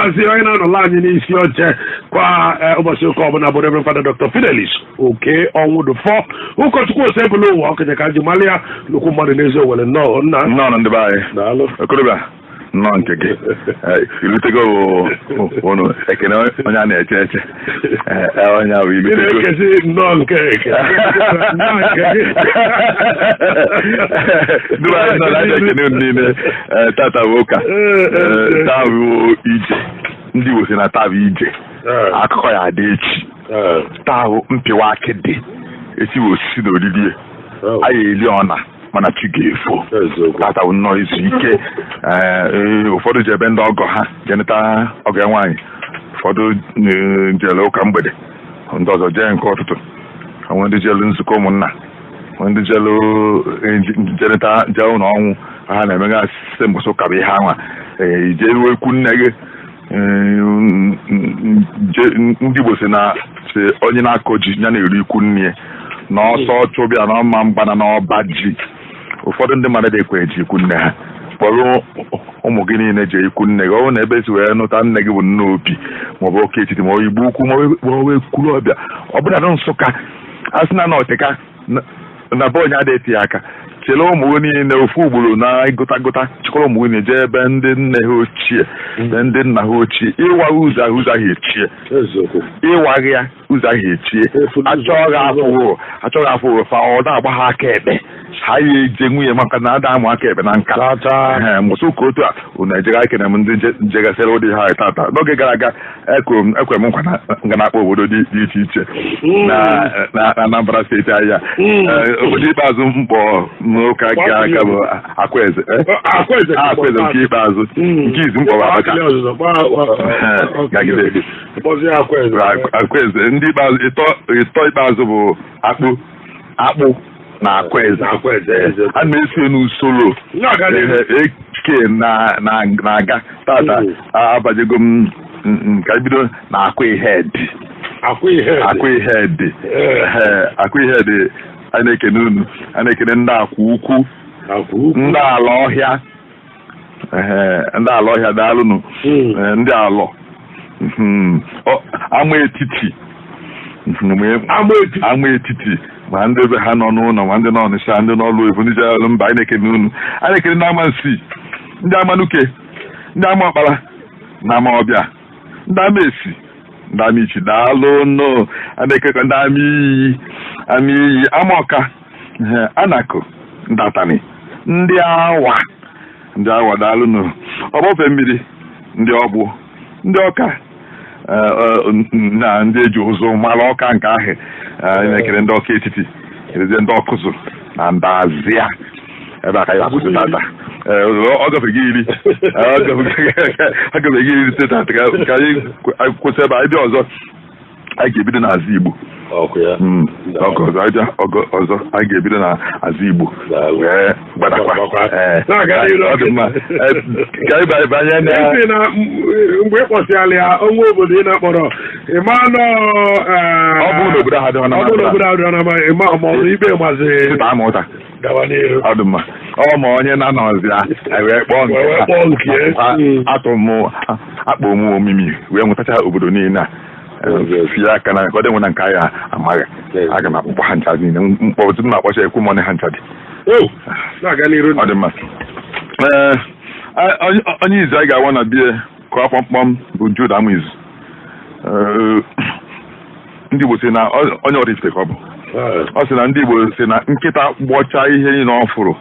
Na-ekenekwazi onye na-anọla anyị n'isi oche kwa ụbọchị ụka ọbụla, bụ Reverend Father Dr. Fidelis Oke Ọnwụdụfọ, ụkọchukwu Osebụlụ ụwa, okenye ka nji malị ya, nnukwu mmadụ n'ezi Owere. Nnọọ, nna. Nnọọ, ndị be anyị. Daalụ. Okorobịa, nnọọ nke gị. Ilutego ụnụ ekene onye a na-eche eche. Onye ahụ Ị ilutego. na-ekezi nnọọ nke eke, nnọọ nke gị. Ndị be anyị nọ na ekene unu niile. Tata bụ ụka. Taa bụ ije. Ndị Igbo si na taa bụ ije, akụkọ ya adị echi. Taa bụ mpịwa akịdị, echi bụ osisi na oriri anyị eli ọna, mana chi ga-efo. Tata bụ nnọọ izu ike. Ụfọdụ ji ebe ndị ọgọ ha jeneta ọgọ ya nwaanyị, ụfọdụ jere ụka mgbede, ndị ọzọ jee nke ụtụtụ, onwe ndị jelu nzukọ ụmụnna, onwe ndị jelu jeneta jee ụlọ ọnwụ ha na-emega site mbọsị ụka bụ ihe anwa. Ije ruo ikwu nne gị. Ndị Igbo si na si onye na-akọ ji ya na-eru ikwu nne ya na ọsọ chụbịa na ọma mgbana n'ọba ji. Ụfọdụ ndị mmadụ dị ekwenye ji ikwu nne ha. Kpọrọ ụmụ gị niile jee ikwu nne gị. Ọ bụrụ na ebe si wee nụta nne gị bụ nne obi, maọbụ oke etiti, maọbụ Igbo Ukwu, maọbụ Ekwulọbịa, ọ bụla na Nsụka, a sị na na ọtịka na be onye adịghị eti aka, chere ụmụ gị niile ofu ugboro na ịgụta gụta, chịkọrọ ụmụ gị niile jee ebe ndị nne ha ochie, ebe ndị nna ha ochie. Ịwaghị ụzọ ahụ, ụzọ ahụ echie. Ịwaghị ya, ụzọ ahụ echie. Achọghị afụghị, achọghị afụghị fa, ọ na-agba ha aka ekpe, ha ya eje nwunye, maka na ada amụ aka ekpe na nka. Mụsị ụka otu a unu ejega. Ekene m ndị njegasịrị ụdị ha tata. N'oge gara aga, ekwere m nkwa na nga na-akpọ obodo dị iche iche na na Anambra Steeti anyị a. Obodo ikpeazụ mkpọ n'ụka gara aga bụ Akwaeze. Akwaeze. Akwaeze nke ikpeazụ. Nke izu mkpọ bụ Abacha. Gagide. Kpọzie Akwaeze. Akwaeze ndị ikpeazụ ịtọ ikpeazụ bụ Akpụ, Akpụ na Akwaeze. Akwaeze. A na-eso n'usoro Na-aga n'ihu. Eke na na na-aga tata. Abajego m ka bido na Akwa ihe dị. Akwa ihe dị. Akwa ihe dị. Akwa ihe dị, a na-ekene unu, a na-ekene ndị Akwa Ukwu. Akwa Ukwu. Ndị ala ọhịa. Ndị ala ọhịa, daalụnụ. Ndị alọ. Ama etiti. Ama etiti. Ama etiti, ma ndị ebe ha nọ n'ụlọ, ma ndị nọ n'Ọnịsha, ndị n'ọlụ efu, ndị jere mba, anyị na-ekene unu. Anyị na-ekene ndị ama nsi, ndị ama nuke, ndị ama ọkpara na ama ọbịa, ndị ama esi, ndị ama ichi, daalụ nụ. A na-ekekwa ndị ama iyi, ama iyi, ama ọka, anakụ, ndị atani, ndị awa, ndị awa, daalụ nụ. Ọgbọfe mmiri, ndị ọgbụ, ndị ọka, na ndị eji ụzụ mara ọka nke ahụ. Anyị na-ekele ndị ọka etiti, erezie ndị ọkụzụ na ndị azịa. Ebe a ka ya akwụsị tata. Ọ gafeghị 10, ọ gafeghị 10 tata. Ka anyị kwụsị ebe anyị bịa ọzọ, anyị ga-ebido n'azụ Igbo. Ọkụ ya. Ọgọ ọzọ anyị bịa, ọgọ ọzọ anyị ga-ebido n'azụ Igbo Daalụ. wee gbadakwa. Gbadakwa. Ee, Na-aga n'iru. ọ dị mma. Ka anyị banye na Isi na mgbe ị kpọsịala ya onwe obodo ị na-akpọrọ, ịma nọ. Ọ bụrụ na obodo ahụ adịghị na Ọ bụrụ na obodo ahụ adịghị na ịma ma ọ bụ ikpe mazi. Sita ama ụta. Gawa n'iru. Ọ dị mma. Ọ ma onye na-anọzi ya, anyị wee kpọọ nke Wee ha. kpọọ nke ya. Atụ m akpọ m omimi wee nwetacha obodo niile a fie aka na ka ọ dị nwe na nke anyị amaghị. Aga m akpọkpọ ha ncha niile mkpọ tupu m akpọcha ekwu m ọnụ ha ncha dị. O na-aga n'iru. Ọ dị mma. Ee, onye izu anyị ga-awa na bie kụọ kpọmkpọm bụ Jude Amuizu. Ee, ndị Igbo si na onye Oraifite ka ọ bụ. Ọ sị na ndị Igbo si na nkịta gbọchaa ihe niile ọ fụrụ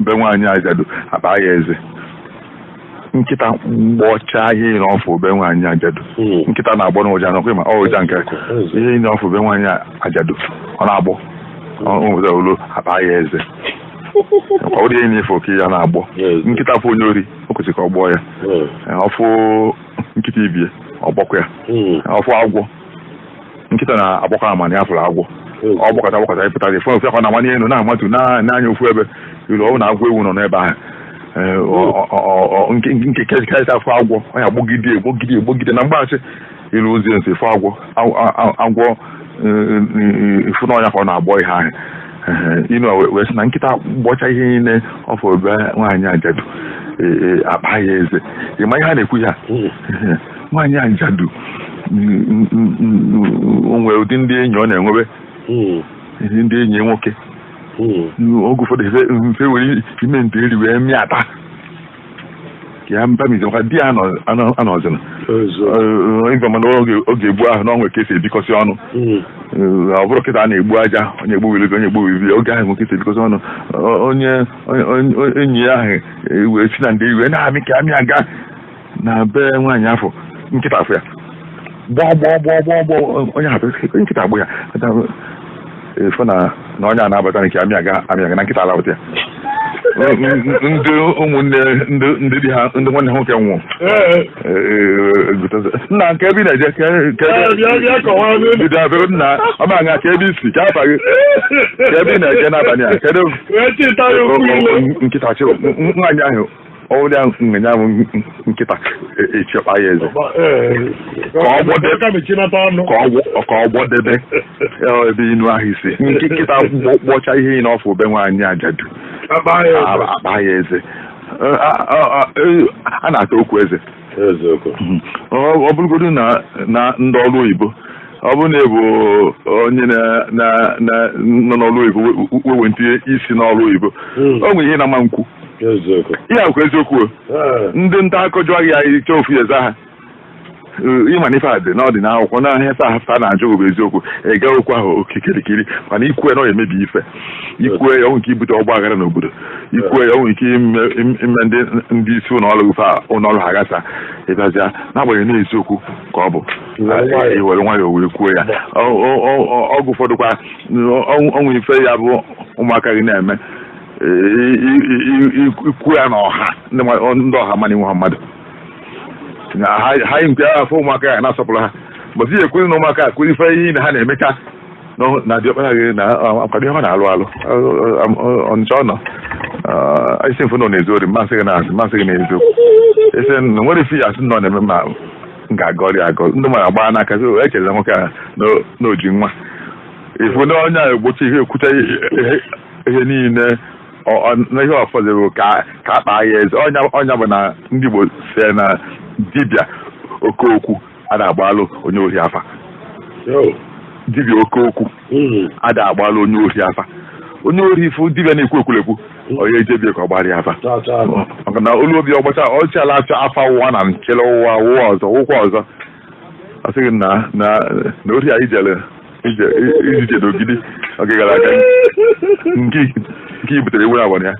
be nwaanyị ajadu, akpa ya eze. Nkịta gbọchaa ihe niile ọ fụrụ be nwaanyị ajadu. Nkịta na-agbọ n'ụja n'ọkwa ma ọ ụja nke ihe niile ọ fụrụ be nwaanyị ajadu, ọ na-agbọ ọ olu, akpa ya eze. Ọ bụrụ ihe niile oke ya na-agbọ. Nkịta fụ onye ori, o kwesịrị ka ọ gbọọ ya. Ọ fụ nkịta ibie, ọ gbọkwa ya. Ọ fụ agwọ, nkịta na-agbakọ ama na ya fụrụ agwọ, ọ gbakọta gbakọta ịpụta gị fụ ofe akwa na-amanye elu na-amatu n'anya ofu ebe ilu. Ọ bụ na agwọ ewu nọ n'ebe ahụ. Ee, nke karịta afọ agwọ, ọ ya gbogide gbogide gbogide na mgbaghachi ilu ozi nsị fụ agwọ agwọ ịfụ n'ọnya ka ọ na-agbọ ihe ahụ. Ee, inu a wee sị na nkịta gbọcha ihe niile ọ fụrụ be nwaanyị ajadu, akpa ya eze. Ị ma ihe a na-ekwu ya? Nwaanyị ajadu o nwere ụdị ndị enyi ọ na-enwebe, ndị enyi ya nwoke. Oge ụfọdụ mfe were ime nte eri wee mịata ka ya mbamizi, maka di ya anọzina. Ịgwa mana oge egbu ahụ na onwe ka esi ebikọsị ọnụ. Ọ bụrụ kịta a na-egbu aja, onye egbu wili, onye egbu wili. Oge ahụ nwoke si ebikọsị ọnụ, onye enyi ya ahụ wee si na ndị wee na-amị ka amị aga na be nwaanyị afọ, nkịta afọ ya gbọọ gbọọ gbọọ gbọọ gbọọ, onye ahụ nkịta agbụ ya efo na onye a na-abata nke amị aga amị aga na nkịta alapụta ya. Ndị ụmụnne, ndị di ha, ndị nwanne ha nwoke nwụrụ nna nke ebe ị na-eje bido nna ọma anya ka ebe isi ka afa gị ka ebe ị na-eje n'abalị a, kedu nkịta chịrị nwaanyị ahụ ọwụrịa ngenya bụ nkịta echiọkpa ya eze ka ọ gbọdebe ebe inu ahụ isi nkịta gbọcha ihe ị n'ọfụ be nwaanyị ajadu akpa ya eze. A na-ata okwu eze. Ọ bụrụgodu na ndị ọrụ oyibo, ọ bụrụ na ị bụ onye nọ n'ọrụ oyibo wewente isi n'ọrụ oyibo, o nwere ihe na-ama nkwu ihe akwụkwọ eziokwu. Ndị nta akụkọ jụọ gị ya, iche ofu eze ha ịma na ife a dị n'ọdị n'akwụkwọ na ahịa taa ha na-ajụ bụ eziokwu. Ị ga okwu ahụ okirikiri, mana ikwue na ọ emebi ife, ikwue ya ọ nwere ike ibute ọgba aghara n'obodo, ikwue ya ọ nwere ike ime ndị isi ụlọọrụ fa ụlọọrụ ha gasa ịbịazịa. N'agbanyeghị na eziokwu ka ọ bụ, iwere nwayọọ wee kwuo ya. Ọgwụ ụfọdụ kwa ọnwụ ife ya bụ ụmụaka gị na-eme, ikwu ya na ọha ndị ọha mana inwe ha mmadụ na ha nke afọ ụmụaka ya na-asọpụrụ ha mbọsị ya ekwuzi na ụmụaka akụzi ife ihe na ha na-emecha na diọkpara gị na akwado ihe ọ na-alụ alụ ọnịcha ọ nọ isi mfụ nọ na-ezu ori, mmasị gị na-asị mmasị gị na-eziokwu esi na nwere ife ya asị nọ na-eme ma m ga-agọrị agọ ndị mmadụ agba n'aka sị echere nwoke a na oji nwa ifu na onye a egbochi ihe ekwucha ihe niile na ihe ọfọdụ ka akpa ya eze. Ọnya bụ na ndị Igbo si na dibịa oke okwu a na-agbalụ onye ohi afa. Dibịa oke okwu a da-agbalụ onye ohi afa. Onye ohi ifu dibịa na-ekwu ekwurekwu, onye ejebie ka ọ gbara ya afa, maka na olu obi ọgbacha ọchịala achọ afa ụwa na nchele ụwa ụwa ọzọ ụkwa ọzọ ọ sịghị na na ohi anyị jere ijije n'ogidi oge gara aga nke i butere ewu abalị ya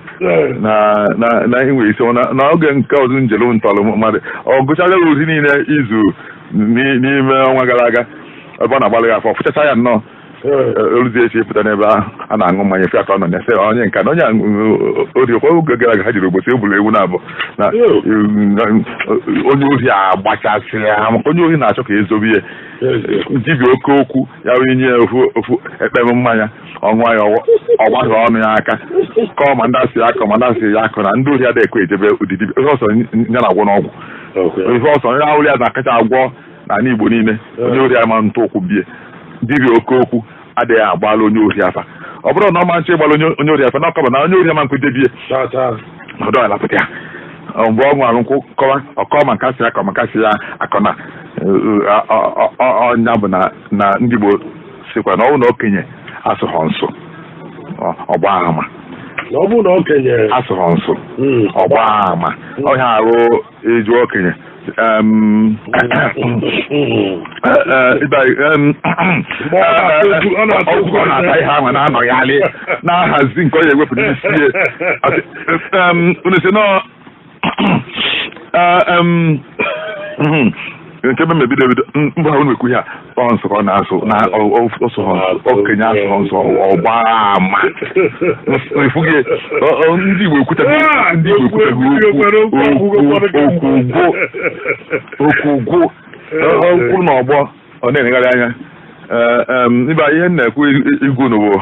na inwe isi na oge nke ọzọ njelu ntọalụ mmadụ ọ gụchala ozi niile izu n'ime ọnwa gara aga ebe ọ na-agbalị ya afọ fụchacha ya nnọọ oluzi echi pụta n'ebe a na-aṅụ mmanya efe aka ọ nọ na-ese onye nka na onye ori okwa oge gara aga ha jiri ụbọchị egburu ewu na-abụ na onye ohi agbachasị ya, maka onye ohi na-achọ ka ezobe ihe. Dibịa oke okwu ya wee nye ofu ekpem mmanya ọṅụa ya ọgbaghị ọnụ ya aka kọọ ma ndị asị ya akọ ma ndị asị ya akọ na ndị ori adịghị ekwe ejebe ụdị dibịa ihe ọsọ ya na-agwọ n'ọgwụ ihe ọsọ onye ahụrụ ya na-akacha agwọ n'ala Igbo niile. Onye ori ama ntụ ụkwụ bie. Dibịa oke okwu adịghị agbalụ onye ori afa. Ọ bụrụ na ọ ma nchọ ịgbalụ onye ori afa na ọkọba na onye ori ama nkwedebie ọdọ alapụta ya mgbe ọ nwara nkwụ kọwa ọkọ ma nke asị akọ ma nke asị ya akọ na ọnya bụ na ndị Igbo sikwa na ọ bụ na okenye asụghọ nsụ ọgba ama asụghọ nsụ ọgba ama ọhịa arụ eju okenye ọ na-ata ihe ahụ na-anọghalị na-ahazi nke ọ ya ewepụ n'isi ya. Unu si nọ nke ebe mebido ebido mbụ ha unu ekwu ihe a ọ nsọ ka ọ na-asụ na okenye asụ nsọ ọgba ama ifughị ndị Igbo ekwutaghị ndị Igbo ekwutaghị okwu gwụ kwuru na ọgbọ ọ na-enegharị anya ịba ihe m na-ekwu igwu n'ụwa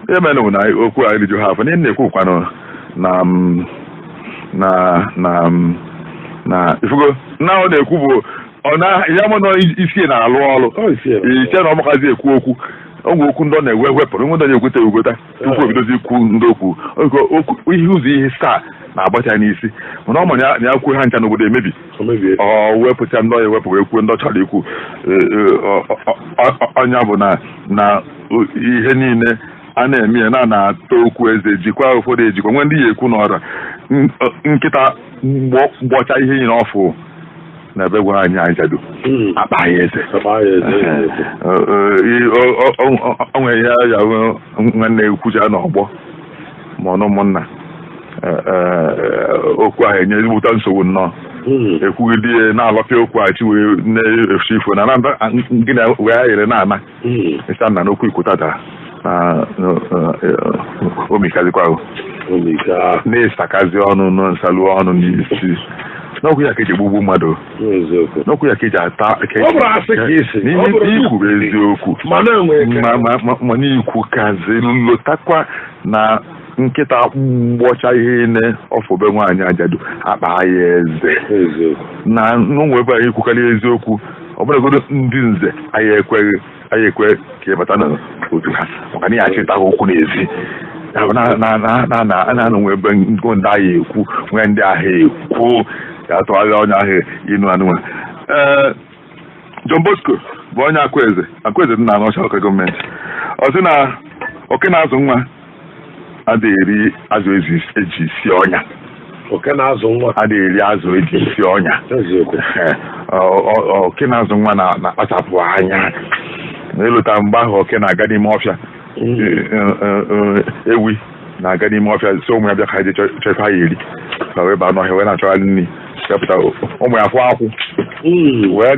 ihe mere bụ na okwu a eriju ha afọ na ihe m na-ekwu kwanụ na na na na ifugo na ọ na-ekwu bụ ọ na ya mụ na isi na-alụ ọrụ iche na ọmakazi ekwu okwu ogwe okwu ndị ọ na-ewe wepụrụ ndị ọ na-ekweta egweta tupu ebidozi ikwu ndị okwu ihe ụzọ ihe saa Na-agbacha ya n'isi, mana ọ ma na ya kwuo ha ncha n'obodo emebi. O mebie. Ọ wepụcha ndị ọ ewepụ wee kwuo ndị ọ chọrọ ikwu. Ọnya bụ na ihe niile a na-eme ya na na-ata okwu eze jikwa ụfọdụ ejikwa nwee ndị ya ekwu n'ọra nkịta gbọcha ihe niile ọfụ na ebe gwara anyị ajadu akpa ya eze. Akpa ya eze, eziokwu. O nwere ihe ya nwanne ekwucha n'ọgbọ ma ọ na ụmụnna, okwu ahụ enye ezigbote nsogbu nnọọ. Ekwugide ya na-alọpịa okwu a chi wee na-efu ifo na gị na wee yere na-ana ịsa nna n'okwu ikwuta dara na omikazikwa Omika. Na-esakazi ọnụ nsalu ọnụ n'isi n'okwu ya ka eji egbugbu mmadụ. Eziokwu. N'okwu ya ka eji ata. Ọ bụrụ asị ka isi. Ọ bụrụ Ikwu bụ eziokwu. Ma na-enwe ike. Ma n'ikwu kazi lotakwa na nkịta gbọcha ihe niile ọfụbe nwaanyị ajadu akpa ya eze. Eziokwu. Na n'ụmụ ebe anyị ekwukarị eziokwu, ọbụlagoro ndị nze anyị ekweghị, anyị ekwe ka ịbata n'otu ha maka na ya achịta ha okwu n'ezi. Ya bụ na na nwe ebe ndị agha ekwu nwee ndị agha ekwu ya atụgharịa onye ahụ ịnụ anụnwa. Ee, John Bosco bụ onye Akwaeze, Akwaeze dị na Anọcha Local Government. Ọ sị na oke na-azụ nwa adịghị eri azụ eji si ọnya. Oke na-azụ nwa. Adịghị eri azụ eji si ọnya. Eziokwu. Oke na-azụ nwa na-akpachapụ anya n'ịlụta mgbe ahụ oke na-aga n'ime ọfịa, ewi na-aga n'ime ọfịa si ụmụ ya bịa ka ha je chọọ ife ha ya eri, ka wee baa n'ọhịa wee na-achọgharị nri, wepụta ụmụ ya fụ akwụ wee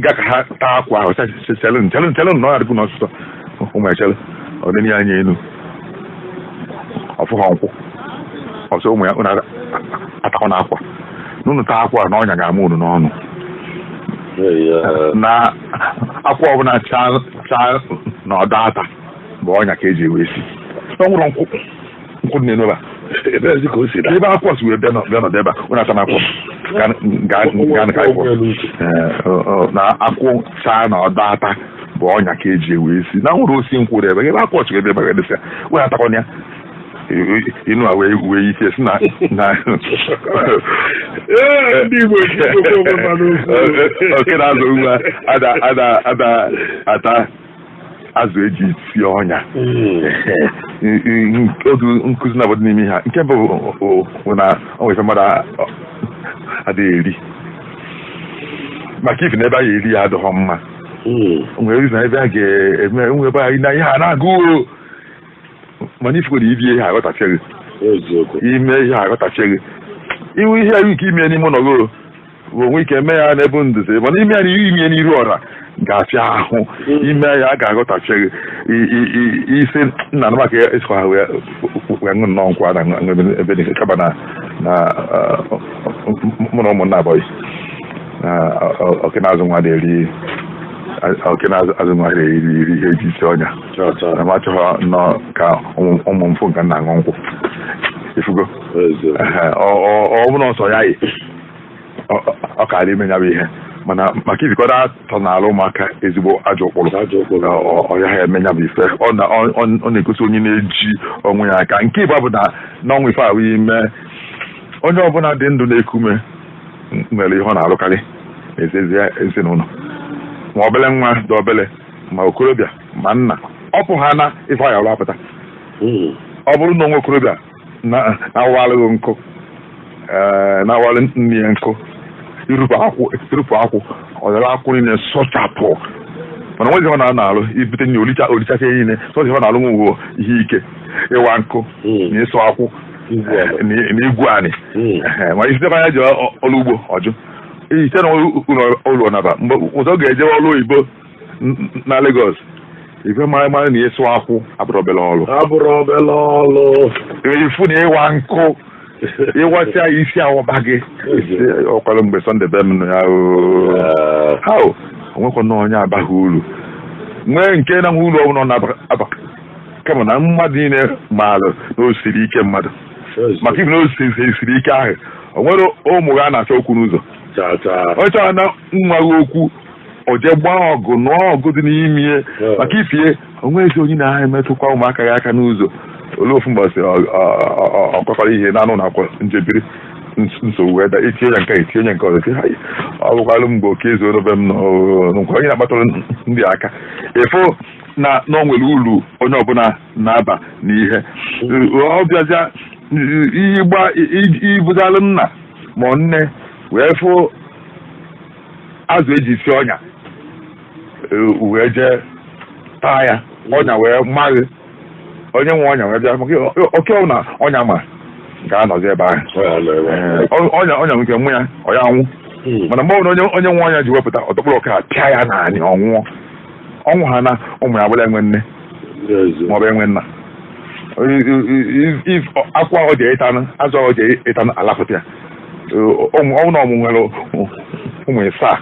ga ka ha taa akwụ ahụ. Sị, chelụ chelụ chelụ na ọ ya dịkwu n'ọsụsọ. Ụmụ ya chelụ ọ dị anya elu ọfụ ha nkwụ ọsọ. Ụmụ ya, unu atakwa na akwa n'unu taa akwa na ọnya ga-ama unu n'ọnụ. Na akwa ọbụla chaa chaa na ọdọ ata bụ ọnya ka eji wee si. Ọ nwụrụ nkwụ nkwụ dị n'elu ebe a. Ebezi ka o si daa. Ebe akwụ si wee bịa nọdụ ebe a, unu ata na akwụ gaa ka anyị pụọ. Ee, na akwụ chaa na ọdọ ata bụ ọnya ka eji wee si na nwụrụ osi nkwụ dị ebe ebe akwụ ọchị ebe ebe dịsị ya wee atakwana ya inu a wee ike si na Ee, ndị Igbo ejikwa onwe ha n'okwu. Oke na-azụ nwa ada ata azụ eji sie ọnya. Otu nkụzi na-abụ n'ime ihe a, nke mbụ bụ na ọ nwere ife mmadụ adịghị eri maka ifi na ebe a ga-eri ya adịghọ mma. Nwere izu na ebe a ga-eme nwe ebe anyị na ihe a na-agụ o. Mana ifugoro ibie ihe aghọtacheghị. Eziokwu. Ime ihe aghọtacheghị iwu ihe ahụ ike ime n'ime ụlọ gị o, bụ onwe ike eme ya n'ebe nduzi, mana ime ya n'iru ime n'iru ọra ga-afịa ahụ ime ya a ga-aghọtacheghị isi nna na maka ịsọ ha wee ṅụ nnọọ nkwụ a na ebe ebe niile kaba na mụ na ụmụnna abụghị na oke na-azụ nwa na-eri oke na-azụ nwa na-eri eri ihe eji isi ọnya. Cha cha. Na m achọghọ nnọọ ka ụmụ m fụ nka m na-aṅụ nkwụ ifugo. Eziokwu. Ehe, ọ bụrụ na ọsọ ya yi ọ kaara ime ya bụ ihe, mana maka ibikọta atọ n'ala ụmụaka ezigbo ajọ ụkpụrụ. Ajọ ụkpụrụ. Ọ ya ha eme ya bụ ife ọ na-egosi onye na-eji onwe ya aka. Nke ịgba bụ na n'ọnwa ife ahụ ime onye ọbụla dị ndụ na-eku ume nwere ihe ọ na-arụkarị n'ezi ezinụlọ, ma obele nwa dị obele, ma okorobịa, ma nna, ọ pụ ha na ife ọ ya ọrụ apụta. Ọ bụrụ na onwe okorobịa na-awalụghị nkụ, ee, na-awalụ nne ya nkụ irupụ akwụ ọ dara akwụ niile sọchapụ, mana nwezi ọ na-anọ alụ ibute nne olicha olichacha ihe niile sọsọ ihe ọ na-alụ nwe ihe ike ịwa nkụ na ịsụ akwụ. Igwu ala. Na igwu anị. Ehe, ma isitekwa ya ji ọrụ ugbo ọjụ ite na ụlọ ụlọ naba mgbe ụzọ ga-ejewe ọrụ oyibo na Lagos ife mara mara na ịsụ akwụ abụrụ obere ọrụ. Abụrụ obele ọlụ. Ifu na ịwa nkụ ịwasịa ya isi awọba gị ọkwalụ mgbe Sọnde be m nọ ya oo. Ha o onwekwa na onye abaghị uru nwee nke na nwe uru ọbụla ọ na-aba kama na mmadụ niile maara na o siri ike mmadụ maka ife na o siri ike ahụ o nwere ụmụ gị a na-achọ okwu n'ụzọ. Cha cha. Onye chọrọ na nwa gị okwu o jee gbaa ọgụ nụọ ọgụ dị n'ime ya maka ifie onwe ezi onye na-emetụkwa ụmụaka gị aka n'ụzọ. Olu ofu mbọsị ọkọkọrọ ihe na anụ na akwọ njebiri nsogbu wee daa, etinye ya nke a, etinye ya nke ọzọ, sị, "Hai, ọ bụkwalụ mgbe oke ezu ebe m nọ nkwa onye na-akpatụrụ ndị aka." Ịfụ na o nwere uru onye ọbụla na-aba n'ihe ọ bịazịa ịgba ibuzalụ nna ma ọ nne wee fụ azụ eji si ọnya, wee jee taa ya, ọnya wee maghị onye nwe ọnya wee bịa maka oke ọ na ọnya ma ga-anọzi ebe ahụ. Ọnya nke nwe ya ọ ya anwụ, mana mgbe ọbụla onye nwe ọnya ji wepụta ọtọkpụrụ ọka a pịa ya naanị, ọ nwụọ. Ọnwụ ha na ụmụ ya bụla enwe nne maọbụ enwe nna. If akwa ọ ji ịtanụ, azụ ọ ji ịtanụ, alapụta ya. Ọnwụ na ọmụ nwere ụmụ ịsaa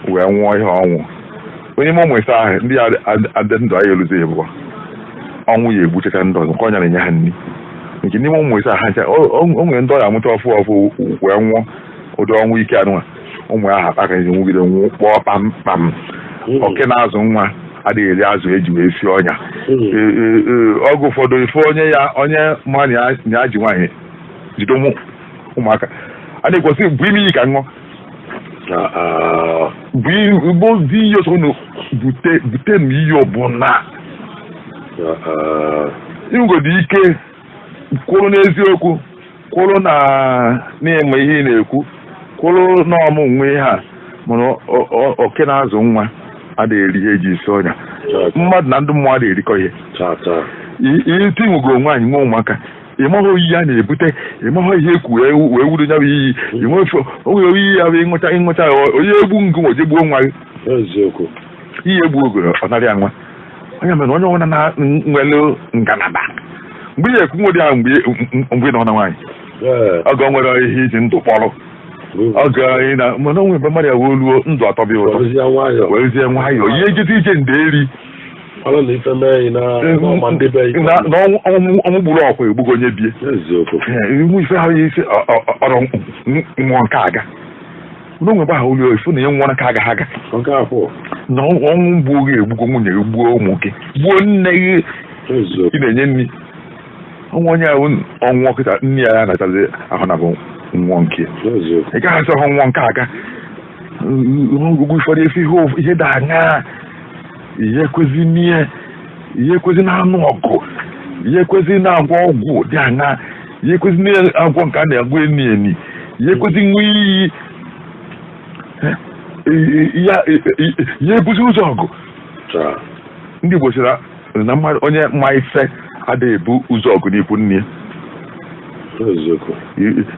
wee nwụọ ihe ọnwụ onye ime ụmụ ịsaa ahụ, ndị ya adị ndụ anyị eluzi ebụwa ọnwụ ya egbuchacha ndị ọzọ nke ọnya na-enye ha nri nke n'ime ụmụ ịsaa ha ncha. O nwere ndị ọya amụta ọfụ ọfụ wee nwụọ ụdị ọnwụ ike anụnwa, ụmụ ya ha aka ezi nwugide nwụ kpọọ kpamkpam. Oke na-azụ nwa adịghị eri azụ eji wee sie ọnya. Ee, oge ụfọdụ ife onye ya onye ma na ya ji nwaanyị jide ụmụaka a na-ekwesị bụ ime iyi ka ṅụọ bụ igbo dị iyi ọsọ unu bute bute m iyi ọbụla inwegodi ike kwụrụ n'eziokwu, kwụrụ na n'ịma ihe ị na-ekwu, kwụrụ n'ọmụ nwe ihe a. Mana oke na-azụ nwa adịghị eri ihe eji esi ọnya. Mmadụ na ndị mmụọ adịghị erikọ ihe. Iti nwego nwaanyị nwe ụmụaka, ị maghị oyiyi a na-ebute, ị maghị ihe ekwu wee wudo ya bụ iyi. O nwere oyiyi ya bụ ịṅụcha ya, onye egbu ngụ nwe gbuo nwa gị. Iyi egbu ogoro ọ narị ya nwa onye mere onye ọbụla na nwere ngalaba mgbe ị na-ekwu nwere ya mgbe ị nọ na nwaanyị oge o nwere ihe iji ndụ kpọrọ oge ị na mana o nwere mgbe mmadụ ya wee luo ndụ atọ bịa ụtọ. Werezie nwayọọ. Werezie nwayọọ ihe ejezi ije nderi. Ọrụ na ife mee na n'ọma ndị be na ọnwụ gburu ọkwa egbugo onye bie. Iwu ife ahụ isi ọrụ nwụọ nke aga n'onwe mgbe ahụ olu ifu na ihe nwụọ nke agaghị aga. Nke afọ. Na ọnwụ gbuo gị egbugo nwunye gị, gbuo ụmụ gị, gbuo nne gị. Ị na-enye nri ọnwụ onye ahụ ọnwụ ọkịta nne ya anachazi ahụ na bụ nwụọ nke ị gaghị asị ọhụ nwụọ nke aga ọgụgụ ụfọdụ efe ihe dị aṅaa, ihe ekwezi n'ihe, ihe ekwezi na-anụ ọgụ, ihe ekwezi na-agwọ ọgwụ dị aṅaa, ihe ekwezi na-agwọ nke a na-agwọ eni eni, ihe ekwezi ṅụ iyi ihe ebuzi ụzọ ọgụ. Ndị Igbo sịrị na mmadụ onye ma ife adịghị ebu ụzọ ọgụ n'ikwu nne ya.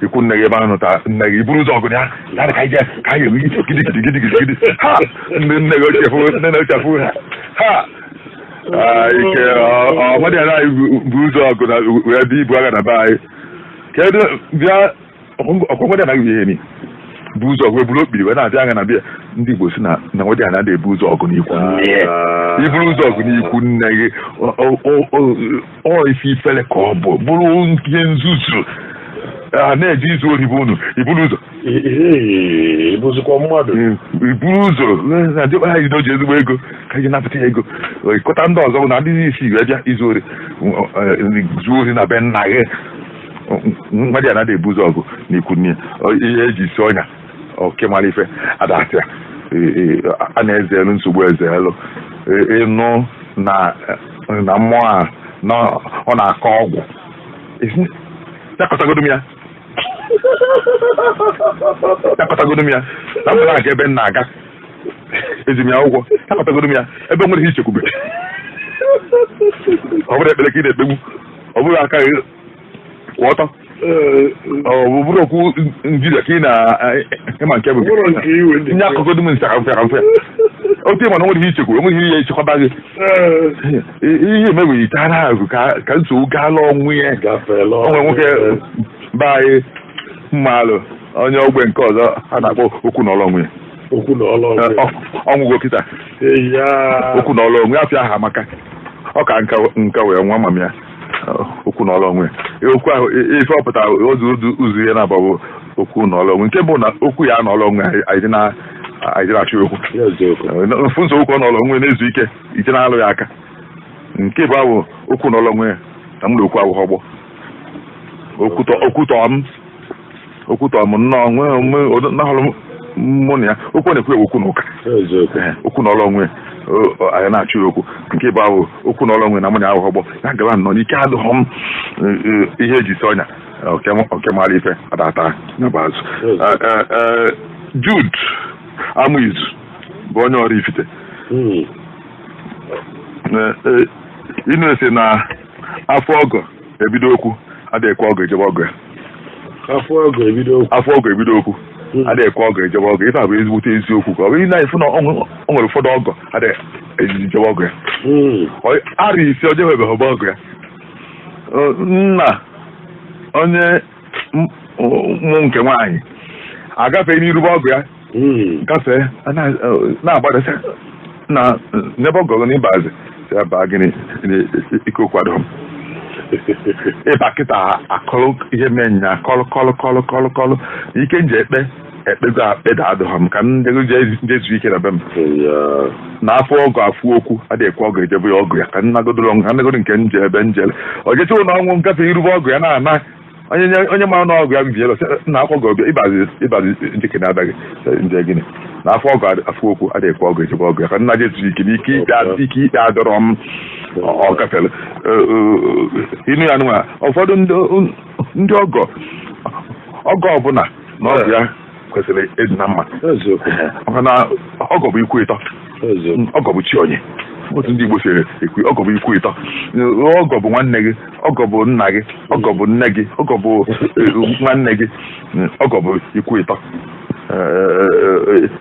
Ikwu nne gị ebe ahụ nụta nne gị iburu ụzọ ọgụ ya ya dị ka anyị jee ka anyị eme gidi gidi gidi gidi gidi ha ndị nne gị ochie fụ nne na ochie fụ ha ha. Ah, ike ọmọdé ya anyị bu ụzọ ọgụ na wee dị ibu agha na be anyị kedu bịa ọkwọmọdé anaghị ihe ni bu ụzọ ọgụ eburu okpiri wee na-abịa agha na bịa. Ndị Igbo si na nwede anaghị ebu ụzọ ọgụ n'ikwu nne ya. Iburu ụzọ ọgụ n'ikwu nne gị, ọ ife ifere ka ọ bụ bụrụ ihe nzuzu a na-eji izu ori bụ unu iburu ụzọ. Ee, ịbụzikwa mmadụ. Iburu ụzọ na ndị ha jido ji ezigbo ego ka eji napụta ya ego ịkọta ndị ọzọ bụ na ndị isi wee bịa izu ori, zuo ori na be nna gị. Mmadụ ya anaghị ebu ụzọ ọgụ n'ikwu nne ya. Ihe eji si ọnya oke mara ife adasị ya a na-eze elu nsogbu eze elu ịnụ na mmụọ a na ọ na-akọ ọgwụ dakọtagodo m ya, dakọtagodo m ya na m na-aga ebe m na-aga ezi m ya ụgwọ, dakọtagodo m ya ebe nwere ihe ichekwube. Ọ bụrụ ekpere ka ị na-ekpegbu, ọ bụrụ aka gị kwụ ọtọ, ọ bụrụ okwu njide ka ị na ịma nke bụ Bụrụ nke iwe dị. Nye akụkọ dum nsị aka mfe aka mfe otu ịma na nwere ihe ichekwu, enweghị ihe echekwaba gị. Ihe emeweghị ite ahụ ka nsogbu gaala ọnwụ ya. Gafeela. O nwere nwoke be anyị mmalụ onye ogbe nke ọzọ a na-akpọ okwu n'ọlụ onwe ya. Okwu na ọlụ ọgwụ. Ọnwụgo kịta. Eya. Okwu n'ọlụ onwe ya afịa aha amaka ọ ka nka wee nwa mama ya. Okwu n'ọlụ onwe ya, okwu ahụ ife ọ pụtara ụzọ ụzọ ihe na-abụ bụ okwu n'ọlụ onwe nke bụ na okwu ya n'ọlụ onwe ya anyị dị na-achụ okwu. Eziokwu. Mfu nsogbu ka ọ n'ọlụ onwe na-ezu ike ije na-alụ ya aka nke bụ ahụ okwu n'ọlụ onwe ya. Na m na okwu abụghị ọgbọ. Okwutọ m, okwutọ m nnọọ nwee nahụrụ mụ na ya okwu ọ na-ekwu ewu okwu na ụka. Eziokwu. Okwu na ọlụ onwe anyị na-achụ ya okwu nke ịbụ ahụ, okwu na ọlụ onwe na mụ na ya abụghị ọgbọ. Ya gaba nnọọ n'ike adịghọ m ihe eji si ọnya oke mara ife adata ya bụ azụ. Jude Amaizu bụ onye Oraifite. Inu esi na afọ ọgọ ebido okwu, adịghị ekwe ọgọ ejebe ọgọ ya. Afọ ọgọ ebido okwu. Afọ ọgọ ebido okwu, adịghị ekwe ọgọ ejebe ọgọ. Ife a bụ ezigbote eziokwu, ka ọ bụ ị na-efu na o nwere ụfọdụ ọgọ adịghị ejijebe ọgọ ya. Ara isi ọ jebebeghị ọgọ ọgọ ya. Nna onye mụ nke nwaanyị agafee n'irube ọgọ ya, gafee na-agbadasị na n'ebe ọgọ gị n'ịbazi si ya baa gịnị ike okwu adịghị m ịba kịta akọlụ ihe menya kọlụ kọlụ kọlụ kọlụ kọlụ ike nje ekpe ekpego akpeda adịghị m ka m jezu ike na be m. Na afọ ọgọ afụ okwu, adịghị ekwe ọgọ ejebe ya ọgụ ya, ka nnagodoro nnagodo nke nje ebe njele ọ jecha ụlọ ọnwụ ngafe irube ọgụ ya na-ana onye mara na ọgụ ya bibiela na afọ ọgọ bịa ịbazi njike na-adaghị nje gịnị na afọ ọgọ afụ okwu, adịghị ekwe ọgọ ejebe ọgụ ya, ka nna jezu ike n'ike ike ikpe adọrọ m ọ gafere inu ya nwa. Ụfọdụ ndị ọgọ ọgọ ọbụla na ọgụ ya kwesịrị ịdị na mma, maka na ọgọ bụ ikwu ịtọ, ọgọ bụ chi onye. Otu ndị Igbo siri ekwu, ọgọ bụ ikwu ịtọ, ọgọ bụ nwanne gị, ọgọ bụ nna gị, ọgọ bụ nne gị, ọgọ bụ nwanne gị, ọgọ bụ ikwu ịtọ,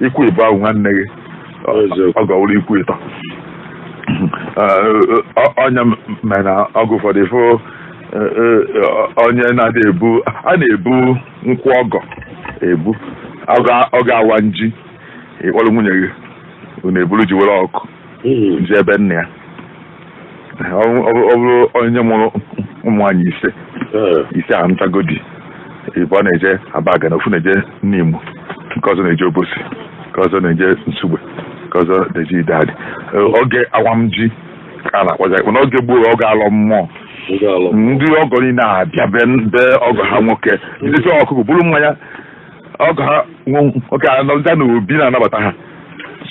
ikwu ịbụ ahụ nwanne gị, ọgọ wụrụ ikwu ịtọ. Onye mere na ọgụ ụfọdụ ifo onye na-adị ebu a na-ebu nkwụ ọgọ ebu ọgọ awa nji ịkpọrọ nwunye gị unu eburu ji were ọkụ ji ebe nna ya. Ọ bụrụ onye mụrụ ụmụ nwaanyị ise ise a ntagodi ịbụ ọ na-eje Abagana, ofu na-eje Nimo, nke ọzọ na-eje Obosi, nke ọzọ na-eje Nsugbe, nke ọzọ na-eje Idadị. Oge awamji ka a na-akpọzi akpọ n'oge gboo oge alọ mmụọ, ndị ọgọ niile abịa be ọgọ ha nwoke jidesi ọkụkọ buru mmanya ọgọ ha nwoke anọza na obi na-anabata ha,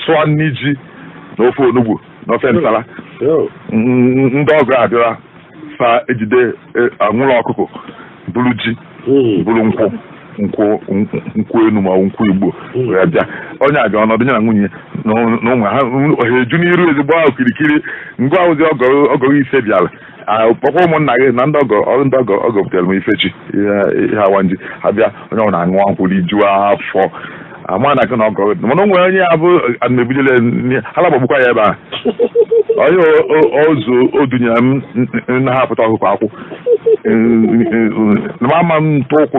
sụọ nri ji na ofe onugbu na ofe nsala. Ndị ọgọ abịara fa ejide anwụrụ ọkụkọ buru ji buru nkwụ nkwụ nkwụ enu ma nkwụ Igbo wee bịa. Onye abịa ọnọdụ ya na nwunye na ụmụ ha ha eju n'iru ezigbo ahụ kirikiri ngwa ahụzi ọgọ ise bịara kpọkwa ụmụnna gị na ndị ọgọ ndị ọgọ ọgọ butere m ifechi ihe awanji abịa onye ọ na-aṅụ nkwụ rijuo afọ ama na gị na ọgọ, mana o nwere onye ya bụ anamebujele ha lagbagbukwa ya ebe a onye ozu odunyere m na ha apụta ọkụkọ akwụ ama m ntụ ụkwụ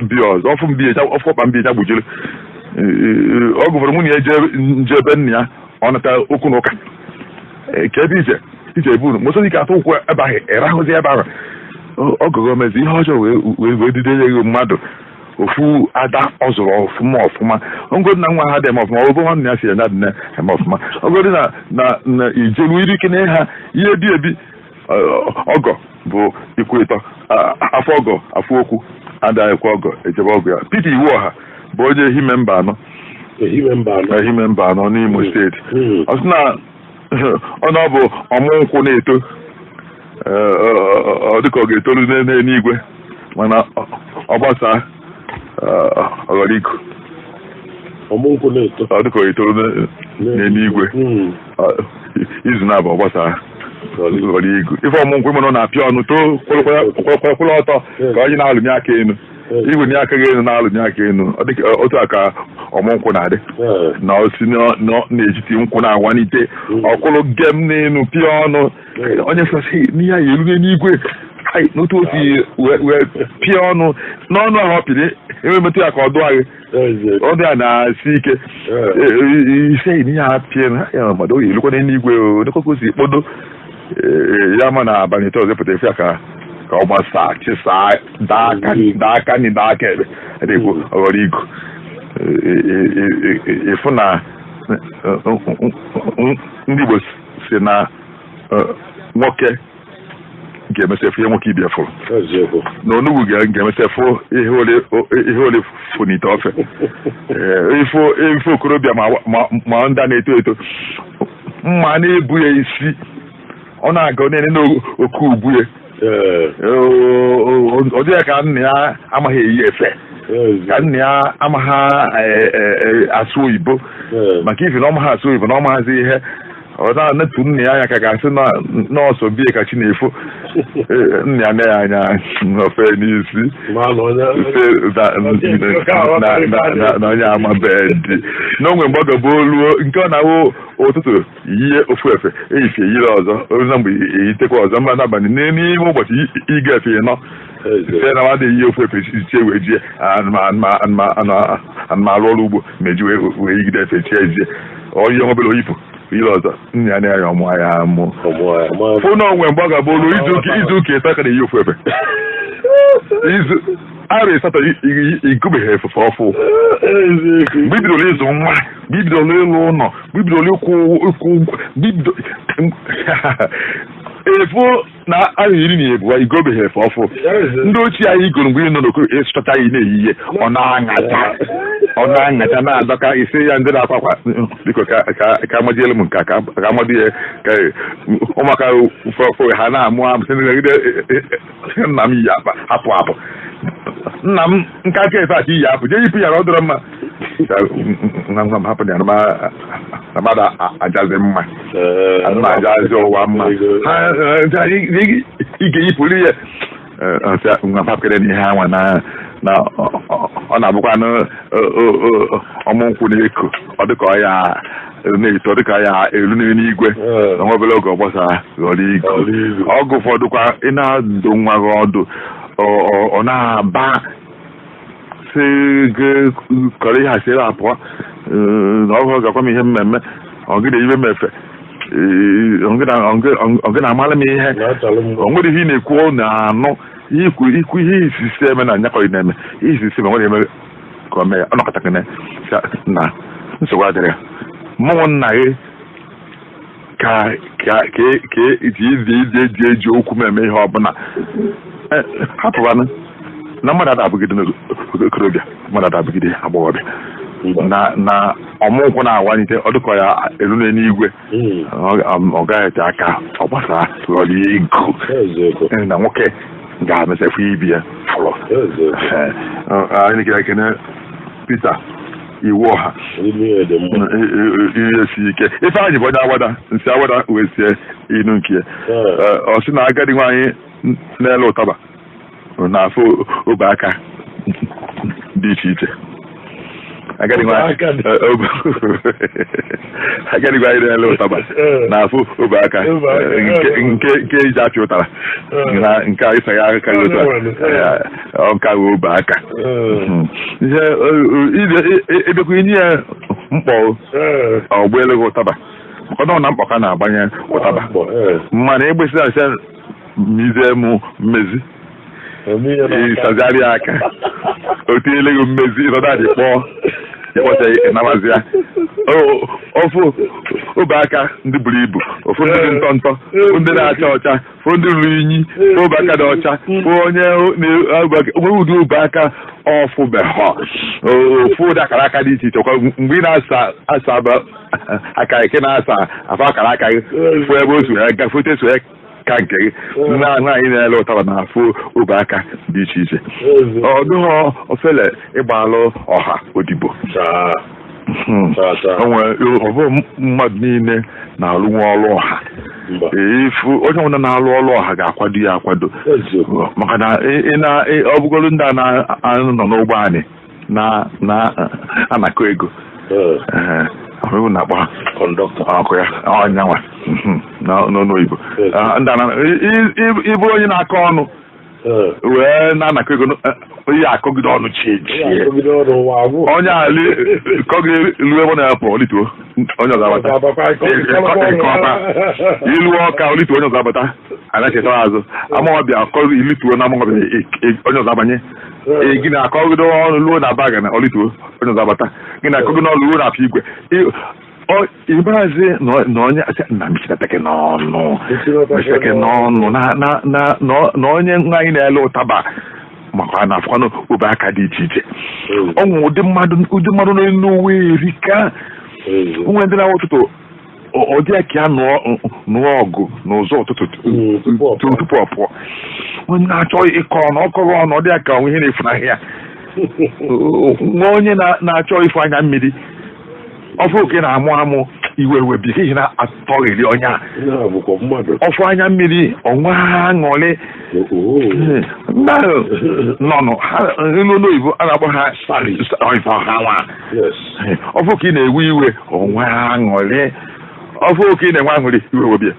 bi ọzọ ọfụ mbi ọfụ ọkpa mbi ya gbujiri ọ gụfere nwunye ya nje ebe nna ya ọ nata okwu na ụka ka ebe ije ije ebu unu mụsọ ike atụ ụkwụ ebe ahụ ịrahụzi ebe ahụ ọgụgụ mezi ihe ọjọọ wee dide ya mmadụ ofu ada ọ zụrụ ọfụma ọfụma ngodi na nwa ha dị eme ọfụma ọ bụ nwanne ya si ya dị eme ọfụma ogodi na na ijelu iri kene ha ihe ebi ebi ọgọ bụ ikwu ịtọ afọ ọgọ afọ okwu ada ekwe ọgọ ejebe ọgọ ya. Peter Iwuọha bụ onye Ehime mba anọ Ehime mba anọ n'Imo steeti. Ọ sị na ọ na ọ bụ ọmụ nkwụ na-eto ọ dịka ọ ga-etoru n'eluigwe mana ọ gbasaa ọghọrọ iku ọ dịka ọ ga-etoru n'eluigwe izu na-abụ ọ gbasaa ghọrọ igu ife ọmụ nkwụ ịmụ na-apịa ọnụ too kwụrụ ọtọ ka onye na-alụnye aka elu igwe nye aka gị elu na-alụnye aka elu ọ dịka otu a ka ọmụ nkwụ na-adị na osi n'etiti nkwụ na-awanite ọkwụrụ gem n'elu pịa ọnụ onye sasị n'ihe ya elu n'eluigwe n'otu osi wee pịa ọnụ n'ọnụ ahụ ọ pịrị enwe metụ ya ka ọ dụọ gị ọdụ ya na-asi ike ise n'ihe a pịa ya mmadụ oyi elukwa n'eluigwe onyekwakọ si kpodo ya ma na abalị ite ọzọ pụta efe ya ka ọ gbasaa chisaa daa aka nị daa aka ekpe adịkwu ọghọrọ igu ịfụ na ndị Igbo si na nwoke ga-emesị fụ ihe nwoke ibe fụrụ, Eziokwu. Na onugbu ga-emesị fụ ihe ole fụ n'ite ofe. Ee, ifo okorobịa ma ndị a na-eto eto, mma na-ebu ya isi, ọ na-aga ọ na-ene n'oke ubu ya. Ọ dịghị ka nna ya amaghị eyi efe, ka nna ya amaghị asụ oyibo, maka ifi na ọ maghị asụ oyibo, na ọ maghịzi ihe, ọ na-anetu nna ya anya ka ga-asị na nọọsụ bie ka chi na-efo. Ee, nna ya ne ya anya ofe n'isi Ma na onye sị na onye amabeghị na onwe mgbe ọ ga-abụ oluo nke ọ na-awụ ụtụtụ yie ofu efe, ehihie yiri ọzọ, oru na mgbe eyitekwa ọzọ, mba n'abalị n'ime ụbọchị ịga efe ịnọ. Site na nwadị yi ofu efe chie wee jie anụmanụ ọrụ ugbo ma eji wee yigide efe chie jie onye obere oyipụ yiri ọzọ, nna ya na ya ọmụọ ya amụ. Ọmụọ ya ma. Fụ na onwe mgbe ọ ga-abụ olu izu ụka 3 ka na-eyi ofu efe, izu arọ 8 igubeghị efufe ọfụ. Eziokwu. Mgbe i bidoro ịzụ nwa, mgbe i bidoro ịlụ ụlọ, mgbe i bidoro ịkwụ ụgwọ, mgbe i bido efu na arọ 12 igobeghị efe ọfụ. Ndị ochie anyị gụrụ mgbe ị nọ n'okpuru ịchọta anyị na-eyihe, ọ na-aṅacha, ọ na-aṅacha, na-adọka isi ya. Ndị na-akwa akwa, biko ka amajielu m nke a, ka amadu ya, ka ụmụaka ụfọfụ ha na-amụ amụ sị nagide nna m yi akpa apụ apụ, nna m nka aka efe aka iyi apụ, jee yipụ ya na ọ dịrọ mma. Nwa nwa m, hapụ ya na mmadụ ajazi mma, ana ajazi ụwa mma. Ha ị ga-eyipụrụ ya. Nwa m, hapụkere n'ihe anwa na ọ na-abụkwanụ ọmụ nkwụ na-eko, ọ dịka ọ ya na-eto, dịka ya eru n'eluigwe, na nwa obere oge ọ gbasara ghọrọ igu. Ghọrọ igu. Ọgụ ụfọdụ kwa, ị na-adụ nwa gị ọdụ, ọ na-aba sị gị kọrọ ihe asịrị apụọ na ọ gakwa m ihe mmemme, ọ gị na-eyibe m efe, ọ gị na-amalụ m ihe. Na-achalụ m. O nwere ihe ị na-ekwu ọ na-anụ ihe ikwu ikwu, ihe isisi eme na nyakọ ị na-eme ihe isisi eme nwere eme ka o mee ya, ọ nọkọta kene na nsogbu adịrị ya. Mụnwụ nna gị ka eji eji okwu m eme ihe ọbụla. Hapụbanụ na mmadụ ada abụgide n'okorobịa, mmadụ ada abụgide agbọghọbịa. Mba. Na ọmụnkwụ na-awalite, ọ dịka ya elu n'eluigwe. Ọ gaghị ete aka ọ gbasara ghọrọ ego. Eziokwu. Na nwoke ga-emesakwa ibi ya fụrụ. Eziokwu. Anyị na ekene Peter Iwu Ọha. Ime ya dị mma. Ihe si ike Ifeanyị bụ onye awada nsị awada wee sie inu nke ya. Ọ sị na agadi nwaanyị na-ele ụtaba na-afụ obe aka dị iche iche. Agadi nwaanyị Obe aka dị- agadi nwaanyị na-ele ụtaba na-afụ obe aka Obe aka. nke eji apị ụtara na nke a ịsa ya aka gị otu a. Ọ nke a wee obe aka. Ihe ebekwa inye ya mkpọ, ọgbọ elu gị ụtaba, maka na ọ na mkpọ ka na-agbanye ụtaba. Mkpọ. Mana egbesị asị mizie mụ mmezi Eme ihe n'aka. Ịsazarị ya aka, o tinyele gị mmezi, ịnọdụ adị kpọọ ịkpọcha ịnabazi ya. Ofu obe aka ndị buru ibu, ofu ndị dị ntọ ntọ, ofu ndị na-acha ọcha, fụ ndị ruru unyi, fụ obe aka dị ọcha, fụ onye nwere ụdị obe aka ọfụbeghọ, ofu ụdị akara aka dị iche iche. Kwa mgbe ị na-asa asa aka gị, ka ị na-asa afọ akara aka gị, fụ ebe o si wee ga fụ etu esi wee ka nke gị na nwaanyị na-ele ụtaba na-afụ obe aka dị iche iche. Eziokwu. Ọ dịghọ ofele ịgbalụ ọha odibo. Chaa. Chaa, chaa. O nwere ọ bụrụ mmadụ niile na-alụ nwa ọrụ ọha. Mba. Ifu onye ọbụla na-alụ ọrụ ọha ga-akwado ya akwado. Eziokwu. Maka na ọ bụgoro ndị a na-anọ n'ụgbọ anyị na anakọ ego. Ee, ọ na-akpọ ha Conductor. Ọkụ ya ọnyanwa n'ọnụ oyibo. Yes. Ah, ndị ịbụrụ onye na-akọ ọnụ wee na-anakọ ego, ihe akọgide ọnụ chie chie. Akọgide ọnụ ụwa agwụ. Onye ali kọgide luo ebe ọ na-apụ olituo, onye ọzọ abata. Ga-abakwa Ịkọta ilu ọka olituo, onye ọzọ abata, anacheta azụ amaọbịa akọ ilituo na amaọbịa, onye ọzọ abanye. Ee, gị na-akọgide ọnụ luo na baga na olituo, onye ọzọ abata. Gị na-akọgide ọnụ luo na afọ igwe. Ịmazi na onye asị na mechinata gị n'ọnụ, mechinata gị n'ọnụ, na na na na onye nwaanyị na-ele ụtaba maka na afụkwanụ obe aka dị iche iche. Ọ nwere ụdị mmadụ nọ n'ụwa erika. Onwe ndị na-awụ ụtụtụ ọ dị ya ka ya nụọ ọgụ n'ụzọ ụtụtụ tupu ọ pụọ. Tupu ọ pụọ. Onye na-achọ ịkọ ọnụ ọkọghị ọnụ, ọ dị ya ka onwe ihe na-efunahụ ya. Nwa onye na-achọ ịfụ anya mmiri ọfụ oke na-amụ amụ iwe webi n'ihi na atọghịrị onye a. Ya bụkwa mmadụ. Ọfụ anya mmiri ọnwa aṅụrị. Ndị ahụ nọnụ ha n'olu oyibo a na-akpọ ha Sadist. Ife ha nwa. Ọfụ ka ị na-ewe iwe onwe aṅụrị, ọfụ ka ị na-enwe aṅụrị iwe webie.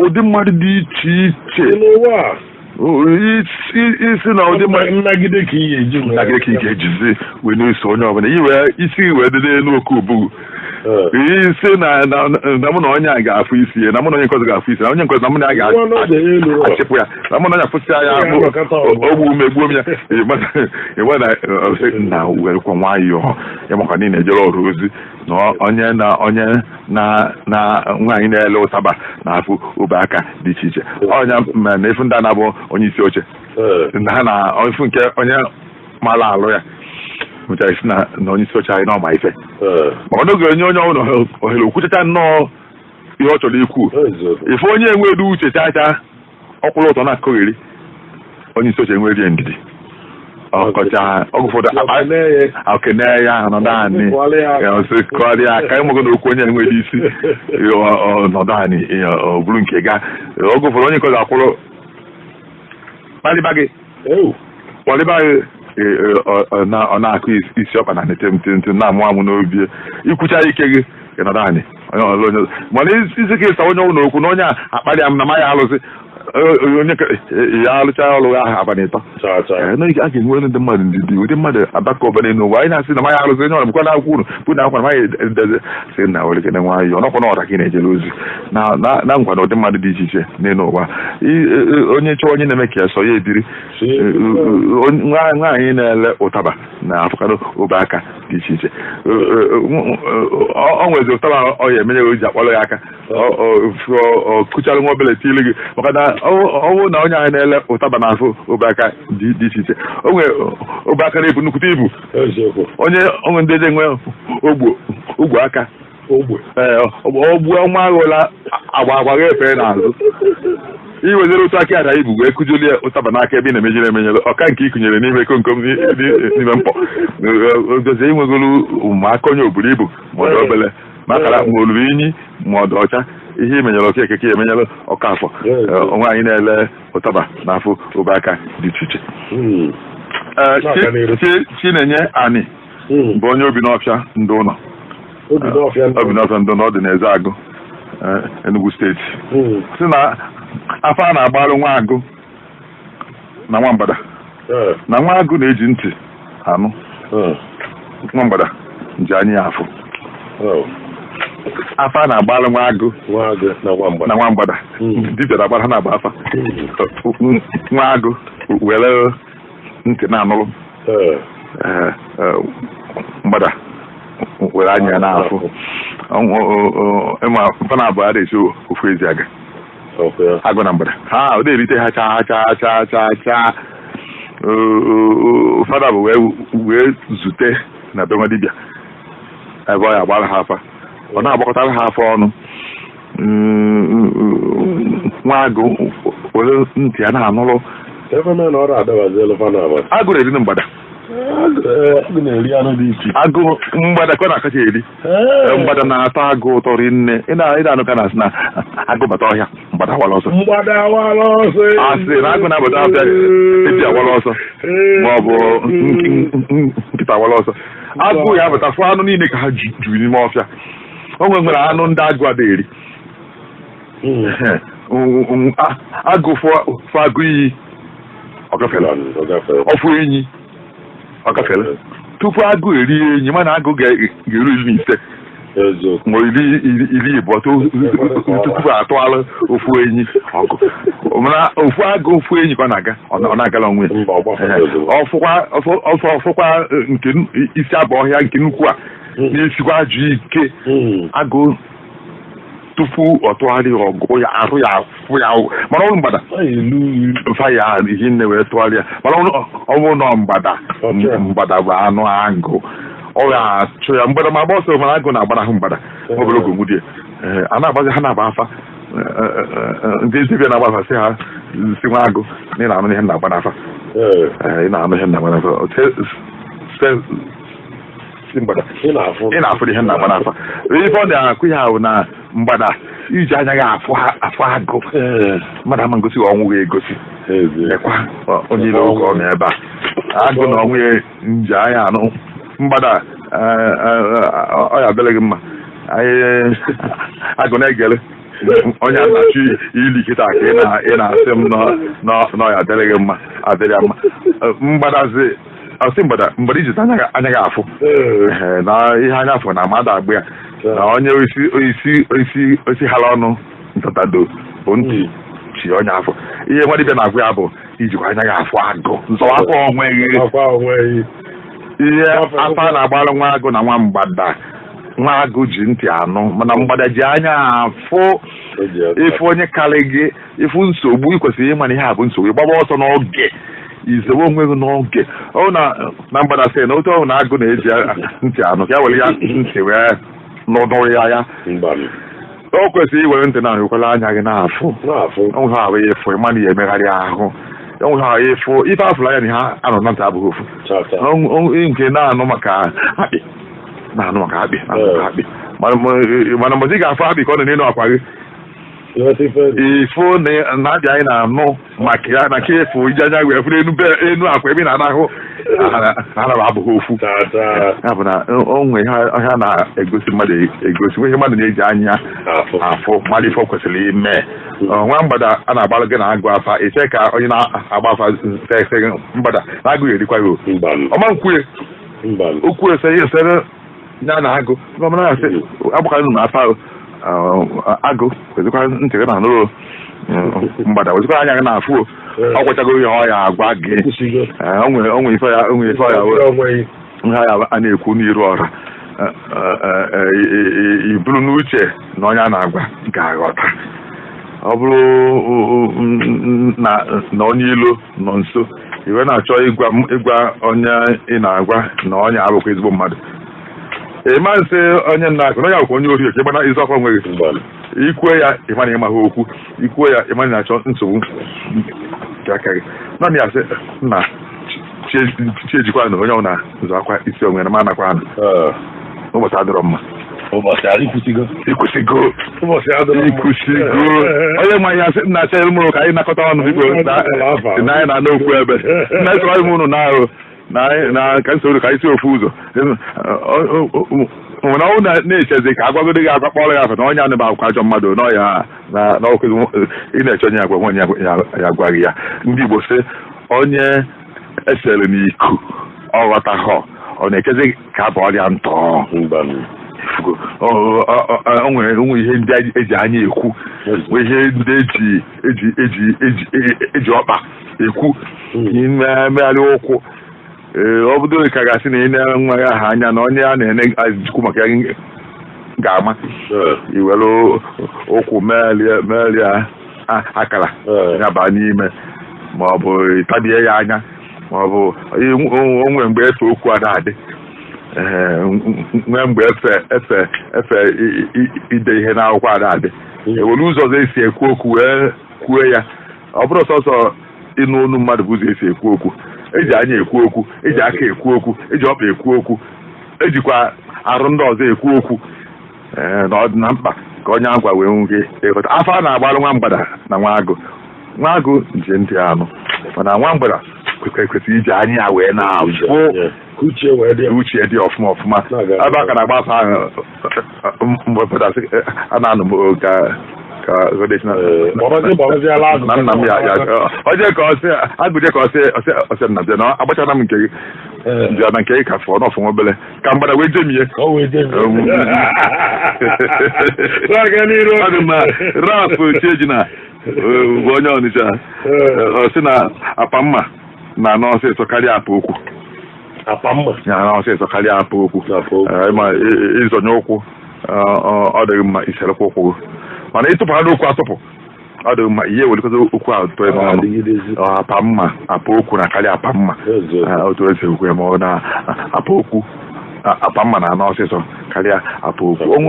Ụdị mmadụ dị iche iche. N'ụwa a. Isi na ụdị mmadụ Nnagide ka ị ga-eji wee- Nnagide ka ị ga-ejizi wee na-eso onye ọbụla iwe isi wee dị n'elu oke ubu. Isi na mụ na onye a ga-afụ isi ya, na mụ na onye nke ọzọ ga-afụ isi, na onye nke ọzọ na mụ na ya Nwa n'oge elu ụwa. ga-achịpụ ya, na mụ na onye afụsị ya Ya bụ anọkọta ọgụ. ogbu ume gbuo m ya. Ịma na na werekwa nwayọọ ịmakwa niile ejere ọrụ ozi na onye na onye na na nwaanyị na-ele ụtaba na-afụ obe aka dị iche iche. Ọnya mere na efu ndị a na-abụ onye isi oche na ha na ifu nke onye mara alụ ya mechara isi na onye isi oche anyị na ọma ife, maka na oge onye onye ọbụla ohere okwuchacha nnọọ ihe ọ chọrọ ikwu. Eziokwu. Ife onye enweghị uche chacha ọkwụrụ ụtọ na-akụghịrị onye isi oche enweghị ndidi ọkọcha ọgụ ụfọdụ. Okene ya. Okene ya nọdụ anị. Kụọrọ ya aka. Ọsị kụọrọ ya aka ịmụgo na okwu onye enweghị isi nọdụ anị ọ bụrụ nke ga oge ụfọdụ onye nke ọzọ akwụrụ kpalịba gị. Ewu. Kpọlịba gị, ọ na-akụ isi ọkpa na ntị ntị ntị na-amụ amụ n'obi ikwucha ike gị ị nọdụ anị onye ọzọ onye ọzọ mana isi ka ịsa onye ọbụla okwu na onye a akpalị m na ma ya alụsị onye ya alụcha ọrụ ahụ abalị 3. Chaa chaa. Ee, na a ga-enwe ndị mmadụ ndidi ụdị mmadụ abaka ọbara n'ụwa anyị na-asị na manya alụsị onye ọrụ bụkwa na akwụkwọ unu bụ na akwa na manya edeze sị na werekene nwayọọ nọkwa na ọra ka ị na-ejere ozi na nkwa na ụdị mmadụ dị iche iche n'elu ụwa. Onye chọọ onye na-eme ka ya sọ ya ebiri. Nwaanyị na-ele ụtaba na-afụkarị obe aka dị iche iche. Ọ nwezi ụtaba ọ ya emenye o ji akpọrọ ya aka ọ kụchara nwa obere tili gị maka na ọ bụrụ na onye ahụ na-ele ụtaba na-afụ obe aka dị iche iche, o nwere obe aka na-ebu nnukwute ibu. Eziokwu. Onye onwe ndị eji enwe ogbo ogwe aka. Ogbe. Ee, ogbuo nwa aghụla agba agba ga efe n'azụ iwezere otu aka ada ibu wee kụjulie ụtaba n'aka ebe ị na-emejere emenyere ọka nke ị kụnyere n'ime komkom n'ime mkpọ ogozie inwegolu ma aka onye oburu ibu ma ọ dị obele ma akara ma oluru inyi ma ọ dị ọcha ihe imenyere ọka ekeke emenyere ọka afọ. Onwe anyị na-ele ụtaba n'afọ obe aka dị iche iche. Ee, Na-aga n'iru. Chinenye Ani bụ onye obi n'ọfịa ndị ụlọ. Obi n'ọfịa ndị Obi n'ọfịa ndị ụlọ, ọ dị n'Eze Agụ, Enugu Steeti. Si na afọ a na-agbalụ nwa agụ na nwa mgbada na nwa agụ na-eji ntị anụ nwa mgbada ji anya ya afụ. Afọ a na-agbalụ nwa agụ Nwa agụ na nwa mgbada. Na nwa mgbada. Dibịa na-agbara ha na-agba afa, nwa agụ were ntị na-anụrụ, ee, ee, mgbada were anya ya na-afụ. Ịma mfa na abụọ a na-esi ofu ezi aga. Ọkụ ya. Agụ na mgbada ha ọ na-erite ha chaa chaa chaa chaa chaa. Fada bụ wee zute na be nwa dibịa ebe ọ ya agbara ha afa, ọ na-agbakọtara ha afa ọnụ. Nwa agụ were ntị ya na-anụrụ. Ebe mee na ọrụ adabazielu fa na abalị. Agụ na-eri na mgbada. Agụ na-eri anụ dị iche. Agụ mgbada ka ọ na-akacha eri. Mgbada na-atọ agụ ụtọ rinne. Ị na-anụ ka na-asị na agụ bata ọhịa, mgbada awala ọsọ. Mgbada awala ọsọ. Asị na agụ na-abata ọhịa eji awala ọsọ ma ọ bụ nkịta awala ọsọ. Agụ ya abata fụ anụ niile ka ha juru n'ime ọfịa. O nwere anụ ndị agụ adịghị eri. Agụ fụ agụ iyi, ọ gafere. Ọ gafere. Ọfụ enyi, ọ gafere. Tupu agụ erie enyi, mana agụ ga-eru 15 ma 20 tupu atụalụ ofu enyi ọgụ. Mana ofu agụ ofu enyi ka ọ na-aga, ọ na-agala onwe ya. Mba, ọ gbafere ozugbo. Ọfụkwa ọfụ ọfụkwa nke isi abụ ọhịa nke nnukwu a. Na-esikwa ajọ ike. Agụ tupu ọ tụgharị ọgụ ya arụ ya afụ ya, mana ọrụ mgbada fa ya ihe nne wee tụgharịa, mana ọ bụrụ na mgbada, mgbada bụ anụ agụ, ọ ga-achụ ya mgbada ma agba ọsọ, mana agụ na-agbanahụ mgbada obere oge nwudie. A na-agbazi ha na-agba afa, ndị dibịa na-agba afa sị ha si nwa agụ na ị na-anụ ihe na-agba n'afa. Ị na-anụ ihe na-agba n'afa si mgbada ị na-afụ ihe na-agba n'afa. Ife ọ na-akụ ya ahụ na mgbada iji anya gị afụ agụ, mmadụ ama ngosi ọnwụ ga-egosi ekwa onye ile oge ọ nọ ebe a agụ na ọnwụ ya nji anya anụ mgbada. Ọ ya abịala gị mma, agụ na-egele onye a na-achọ ili kịta ka ị na-asị m na ọ ya adịrị gị mma, adịrị ya mma. Mgbadazi ọsị mgbada, mgbada iji anya gị afụ na ihe anya afụ na mmadụ agbụ ya na onye isi ghara ọnụ ntatado bụ ntị chi onye afọ. Ihe nwa dibịa na-agwa ya bụ ijikwa anya gị afụ agụ nzọwa afọ onwe gị. Ihe afa na-agbara nwa agụ na nwa mgbada, nwa agụ ji ntị anụ, mana mgbada ji anya afụ. Ịfụ onye karị gị, ịfụ nsogbu, ị kwesịrị ịma na ihe a bụ nsogbu, ịgbaba ọsọ n'oge, izewe onwe gị n'oge. Ọ na mgbada sị na otu ọhụrụ na agụ na-eji ntị anụ ka ya were ya ntị wee nọdụrụ ya ya o kwesịrị iwere ntị na ahụkwala anya gị na-afụ onwe ha ahụ ịfụ ịma na ya emegharị ahụ onwe ha ịfụ ife afụla ya na ha anọ na ntị abụghị ofu nke na-anụ maka akpị, na-anụ maka akpị, na-anụ maka akpị, mana mgbe ị ga-afụ akpị ka ọ nọ n'elu akwa gị, ifo na akpị anyị na-anụ maka ya na ka efu iji anya wee fụ n'elu akwa ebe ị na-anahụ anaba abụghị ofu. Ya bụ na o nwere ihe a na-egosi mmadụ, egosi nwe ihe mmadụ na-eji anya afụ mmadụ ife o kwesịrị ime. Nwa mgbada a na-agbalụ gị na agụ afa iche ka onye na-agba afa mgbada na agụ erikwa gị ọma nkwuye okwu ese ihe esere ya na agụ agbakara na afa agụ kwezikwa ntị gị na anụrụ mgbada wezikwa anya gị na-afụ ọ gwachago ihe ọ ya agwa gị. Onwe ife ya onwe ife ya ihe ya a na-ekwu n'iru ọra iburu n'uche na onye a na-agwa ga-aghọta. Ọ bụrụ na onye ilo nọ nso, iwe na-achọ ịgwa onye ị na-agwa na onye abụkwa ezigbo mmadụ, ịma nsị onye nna akụ na onye akwụkwọ onye ori ka ịgbana ịzụ afọ onwe gị, ikwue ya ịma na ịmaghị okwu, ikwue ya ịma na na-achọ nsogbu nke aka gị. Naanị ya sị nna chi ejikwa na onye ọbụla nzụ akwa isi onwe na ma anakwa anụ ụbọchị adịrọ mma. Ikwụsịgo onye ma ihe asị nna achọ mụrụ ka anyị nakọta ọnụ biko na anyị na-ana okwu ebe nna esoro m ụnụ na-ahụ na ka nsogbu ka anyị si ofu ụzọ nwere ọnwụ na-echezi ka agwagodo gị agwa kpọrọ ya afa na onye anụ bụ akwụkwọ ajọ mmadụ n'ọya na ị na-eche onye agwa onye ya agwaghị ya. Ndị Igbo sị onye esere n'iku ọ ghọtaghọ ọ na-echezi ka abụ ọrịa ntọ. O nwere ihe ndị eji anya ekwu, nwee ihe ndị eji ọkpa ekwu, mmegharị ụkwụ. Ee, ọ bụdo ka ga-asị na ị na-enwe ya aha anya na onye a na-ene ajikwu maka ya ga-ama iwere ụkwụ merie akara ya baa n'ime, ma ọ bụ ịtabie ya anya, ma ọ bụ onwe mgbe efe okwu ada adị, nwee mgbe efe efe efe ide ihe n'akwụkwọ ada adị, ewere ụzọ ọzọ esi ekwu okwu wee kwuo ya. Ọ bụrụ sọsọ ịnụ olu mmadụ bụ ụzọ esi ekwu okwu, eji anya ekwu okwu, eji aka ekwu okwu, eji ọkpa ekwu okwu, ejikwa arụ ndị ọzọ ekwu okwu. Ee, na ọ dị na mkpa ka onye agwa wee nwee ịghọta afọ a na-agbalụ nwa mgbada na nwa agụ. Nwa agụ nje ntị anụ, mana nwa mgbada kwesịrị iji anya ya wee na-afụ uche dị ọfụma ọfụma. Ebe a ka na-agba afọ ahụ mgbe a na-anụ m ka na nna m ya oje ka ọsị agụje ka ọsị ọsị nna bịa na agbachara m nke gị bịa na nke gị ka fọọ n'ọfụ obele ka mgbada wee jemie. Raf Chiejina bụ onye Ọnịcha, ọ sị na apa mma na anọ ọsịsọ karịa apa okwu. Apa mma. Ya na ọsịsọ karịa apa okwu. Apa okwu. Ma ịzọnye ụkwụ, ọ dịghị mma iserekwa ụkwụ gị, mana ịtụpụ ha n'okwu atụpụ, ọ dịghị mma ihe welikọta okwu ahụ tụọ ebe ọnụ. Adịgidezi. Ọ, apa mma, apa okwu na karịa apa mma. Eziokwu. Otu esi ekwu ya, ma ọ na apa okwu, apa mma na-ana ọsịsọ karịa apa okwu. O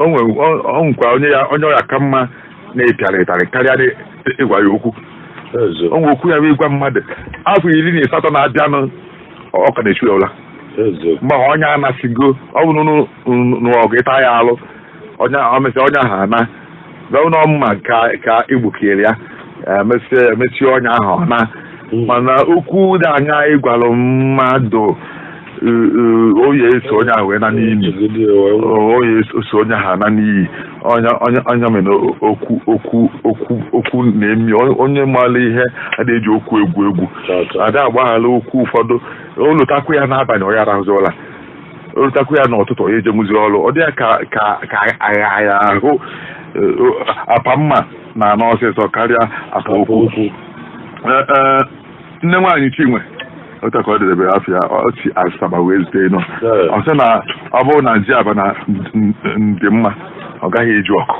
nwekwa onye ya, onye ọya ka mma na-ịpịara ịtarị karịa na ịgwa ya okwu. Eziokwu. O nwere okwu ya bụ ịgwa mmadụ afọ 18 na-abịanụ, ọ ka na-echu ya ụla. Eziokwu. Mgbe ahụ onye anasịgo, ọ bụ n'ọgụ ịta ya alụ, onye omesịa onye ahụ ana bịa na mma ka igbukiere ya, emesie onye ahụ ọ na. Mana okwu dị anya ịgwalụ mmadụ, oye eso onye ahụ wee na n'imi. Echegide ya wee nwụọ. Oye eso onye ahụ na n'iyi. Onye mere na okwu na-emi onye maara ihe adịghị eji okwu egwu egwu. Cha cha. Ada agbaghara okwu ụfọdụ, olutakwu ya n'abalị, ọ ya arahụzi ụra, olutakwu ya n'ụtụtụ, ya ejemuzi ọrụ, ọ dị ya ka agha ya ahụ. Apa mma na-ana ọsịsọ karịa apa okwu. Okwu. Nne nwaanyị Chinwe, otu ka ọ debere afọ ya, ọ si Asaba wee zute nọ. Ọ sị na ọ bụrụ na ji aba na dị mma, ọ gaghị eju ọkụ.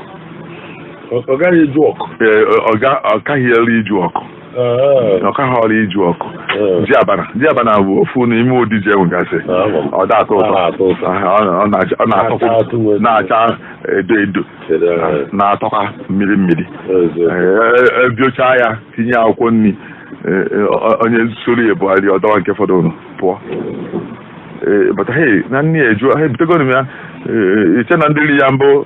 Ọ gaghị eju ọkụ. Ee, ọ gaghị elu iju ọkụ. Ọ kaghị ọrụ iju ọkụ. Ji abana bụ ofu n'ime ụdị ji enwegasị. Ama m. Ọ da atọ ụtọ. Ọ na-atọ ụtọ. Aha, ọ Na-acha atụ nwere- na-acha edo edo. Kedu aha? Na-atọkwa mmiri mmiri. Eziokwu. Ebiocha ya, tinye akwụkwọ nri, onye soro ya ebugharị ọdọwa nke fọdụrụ pụọ. Ee, but hey, na nni eju ha ebutegoro m ya. Ee, iche na ndị ri ya mbụ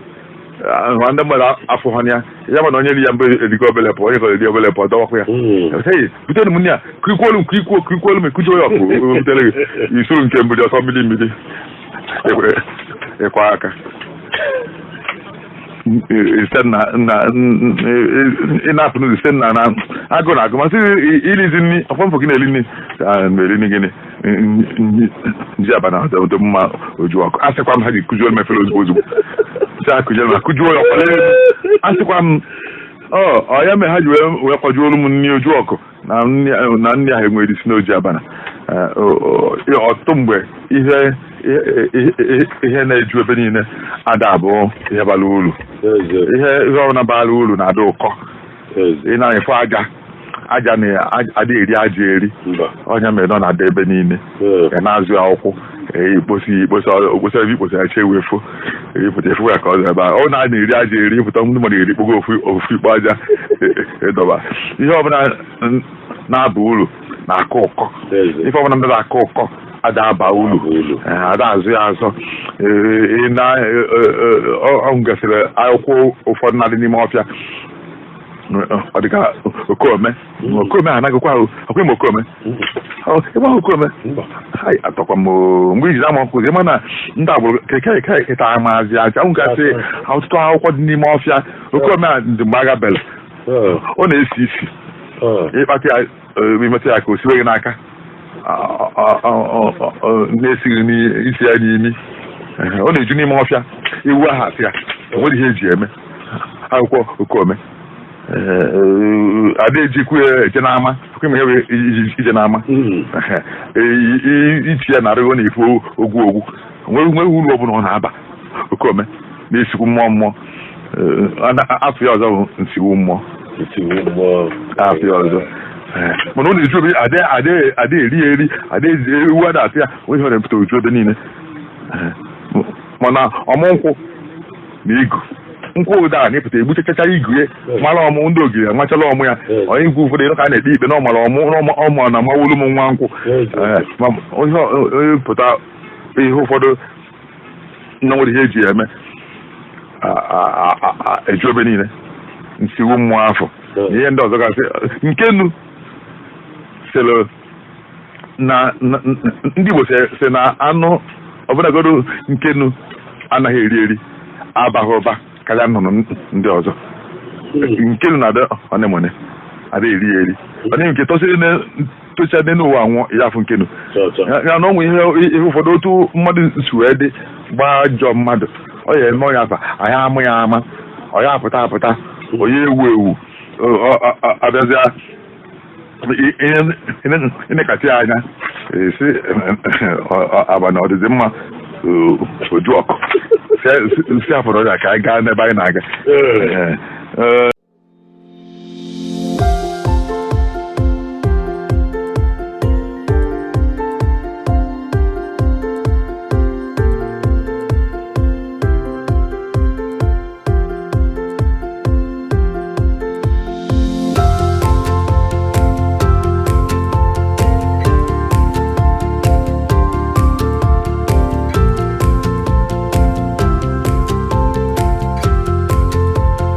ndị mmadụ afọ ha ya ya, mana onye ri ya mbụ erigo obele pụọ, onye kọrọ eri obele pụọ dọwakwa ya. Hey, butere m nni a, kurikwolu m, kurikwuo, kurikwolu m, ekujuo ya ọkụ, o butere gị isoro nke mbụ dị ọtọ mmiri mmiri, ịkwa aka site na ịna-apụ n'ụzọ site na agụ na agụ masị irizi nri ọfọmfọ gị na-eri nri na-eri nri gịnị ji abana dị mma oju ọkụ. Asịkwa m ha ji kụjuo m efere ozugbo ozugbo, sị ha kụjuo m, kụjuo ya ọkụ n'elu. Asịkwa m ọ ya mere ha ji wee kwajuolu m nri oju ọkụ na nri ahụ enwere isi n'oji abana. Ọtụtụ mgbe ihe na-eju ebe niile ada abụ ihe bara uru. Ihe ọbụla bara uru na-adị ụkọ. Ị na-efu aja, aja na-adị eri aja eri. Ọnya mere nọ na-adị ebe niile. Ị na-azụ akwụkwọ ikposi ikposi okposi ebe ikposi ya chewe efo ịpụta efu ya ka ọ dị ebe a ọ na-eri aja eri ịpụta ndị mmadụ eri kpogo ofu ofu ikpo aja ịdọba. Ihe ọbụla na-aba uru na-akọ ụkọ. Ife ọbụla ndị na-akọ ụkọ ada aba uru, ada azụ ya azọ. Na ọ gasịrị akwụkwọ ụfọdụ na-adị n'ime ọfịa, ọ dịka okome. Okome anaghịkwa ahụ ọkwa ime okome ebe ahụ okome hai atọkwa m mgbe iji ama ọkụzi ma na ndị agbụrụ keke keta amazi aja gasị ọtụtụ akwụkwọ dị n'ime ọfịa. Okome a dị mgbe agha bere, ọ na-esi isi ịkpata ya, imetụ ya ka o siwe gị n'aka, na-esighị isi ya n'imi. Ọ na-eju n'ime ọfịa, ewu ahụ asị ya enwere ihe eji eme akwụkwọ okome ada ejikwu ya eje n'ama ihe ije n'ama ichi ya narịgo na-efu ogwu ogwu nwere uru ọbụla ọ na-aba. Okome na-esikwu mmụọ mmụọ. Afọ ya ọzọ bụ nsiwu mmụọ. Afọ ya ọzọ, mana ọ na-eju obi ada eri ya eri, ada ewu ada atụ ya onye ọ na-epụta oju ebe niile. Mana ọmụ nkwụ na igu nkwụ ụda na-epụta egbuchachacha igu ya mara ọmụ ndị ogiri amachala ọmụ ya onye ikwu ụfọdụ ka a na-ekpe ikpe na ọmara ọmụ ọmụ na amawolu m nwa nkwụ. Onye pụta ihe ụfọdụ na nwere ihe eji eme eju ebe niile, nsiwu mmụọ afọ na ihe ndị ọzọ gasị. Nke nu sịrị na ndị Igbo sị na anụ ọbụlagoro nkenu anaghị eri eri abaghị ụba karịa nnụnụ ndị ọzọ. Nkenu na-adị onemone ada eri eri onye nke tosiri tocha dị n'ụwa nwụọ ya afụ nkenu ya na ọnwụ ihe ụfọdụ otu mmadụ si wee dị gbaa ajọ mmadụ ọ ya eme onye afa anyị amụ ya ama ọ ya apụta apụta onye ewu ewu abịazịa ịnekasị ya anya. Esi abalị ọ dịzi mma oju ọkụ si afọrọ ya ka anyị gaa n'ebe anyị na-aga. Ee.